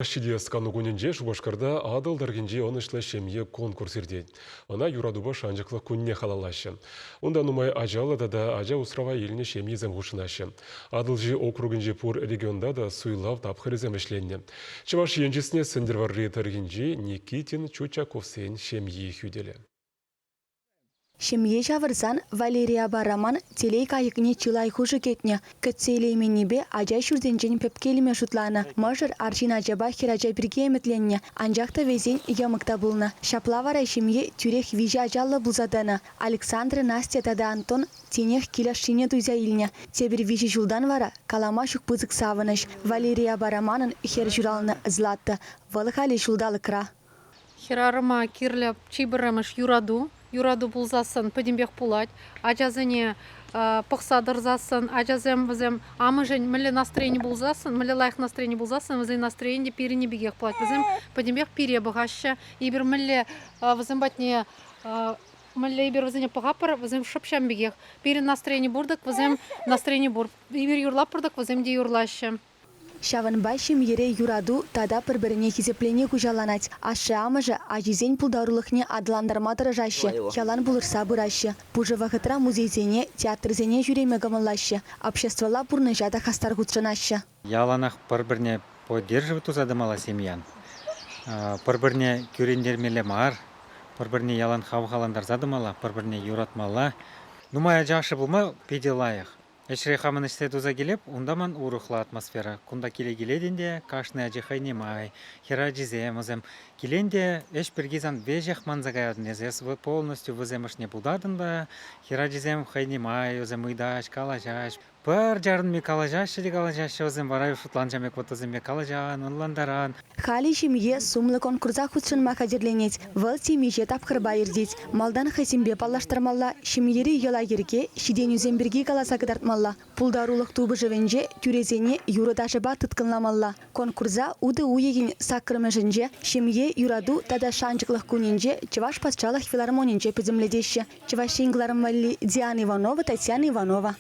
Ҫитес кану кунӗнче Шупашкарта Атӑл тӑрӑхӗнчи ӑнӑҫлӑ ҫемье конкурс иртет. Ӑна юратупа шанчӑклӑх кунне халаллаҫҫӗ. Унта нумай ачаллӑ тата ача усрава илнӗ ҫемьесем хутшӑнаҫҫӗ. Атӑлҫи округӗнчи пур регионта та суйлав тапхӑрӗсем вӗҫленнӗ. Чӑваш Ен чысне Сӗнтӗрвӑрри тӑрӑхӗнчи Никитин Чучаковсен ҫемйи хӳтӗлӗ. Ҫемье ҫавӑрсан Валерияпа Роман телей кайӑкне чылай хушӑ кӗтнӗ. Кӗтсе илейменнипе ача ҫуртӗнчен пепке илме шутланӑ. Мӑшӑр арҫын ачапа хӗрача пирки ӗмӗтленнӗ, анчах та вӗсен йӑмӑк та пулнӑ. Ҫапла вара ҫемье тӳрех виҫӗ ачаллӑ пулса тӑнӑ. Александра, Настя тата Антон тинех кил ӑшшине туйса илнӗ. Тепӗр виҫӗ ҫултан вара калама ҫук пысӑк савӑнӑҫ. Валерияпа Романӑн хӗр ҫуралнӑ, Злата. Вӑл халӗ ҫулталӑкра. Хӗрарӑма кирлӗ чи пӗрремӗш юрату. Юрату пулсассӑн пӗтӗмпех пулать. Ачасене пӑхса тӑрсассӑн, ачасем вӗсем амӑшӗн мӗнле настроени пулсассӑн, мӗнле лайӑх настроени пулсассӑн вӗсен настроени те пирӗнни пекех пулать. Вӗсем пӗтӗмпех пире пӑхаҫҫӗ. Эпир мӗнле вӗсем патне мӗнле эпир вӗсене пӑхатпӑр, вӗсем шӑп ҫавӑн пекех. Пирӗн настроени пур-тӑк, вӗсем настроени пур. Эпир юрлатпӑр-тӑк, вӗсем те юрлаҫҫӗ. Ҫавӑнпа ҫемьере юрату тата пӗр-пӗрне хисеплени хуҫаланать. Ашшӗ-амӑшӗ ачисен пултарулӑхне аталантарма тӑрӑшаҫҫӗ, ялан пулӑшса пыраҫҫӗ. Пушӑ вӑхӑтра музейсене, театрсене ҫӳреме кӑмӑллаҫҫӗ, обществӑлла пурнӑҫа та хастар хутшӑнаҫҫӗ. Яланах пӗр-пӗрне поддерживать туса тӑмалла семьян. Пӗр-пӗрне кӳрентермелле мар, пӗр-пӗрне ялан хавхалантарса тӑмалла, пӗр-пӗрне юратмалла. Нумай ача ашшӗ пулма питӗ лайӑх. Ӗҫре хамӑн ӗҫсе туса килеп, унта ман урӑхла атмосфера. Кунта киле килетӗн те кашни ачи хӑйне май, хӗрачисем вӗсем. Килен те ӗҫ пирки сан веҫех манса каятӑн эсӗ. Эс полностью вӗсем ӑшне путатӑн та хӗрачисем хӑйне май вӗсем ыйтаҫ, калаҫаҫ. Пӗр чарӑнми калаҫаҫҫӗ те калаҫаҫҫӗ вӗсем, вара шутланчам пек вот вӗсемпе калаҫан, ӑнлантаран. Халӗ ҫемье сумлӑ конкурса хутшӑнма хатӗрленет. Вӑл темиҫе тапхӑрпа иртет. Малтан хӑйсемпе паллаштармалла, ҫемьери йӑла-йӗрке, ҫитӗнӳсем пирки каласа кӑтартмалла. Пултарулӑх тупӑшӑвӗнче тӳресене юрӑ-ташӑпа тыткӑнламалла. Конкурса утӑ уйӑхӗн саккӑрмӗшӗнче Ҫемье, юрату тата шанчӑклӑх кунӗнче Чӑваш патшалӑх филармонинче пӗтӗмлетеҫҫӗ. Чӑваш Ен кӑларӑм валли Диана Иванова, Татьяна Иванова.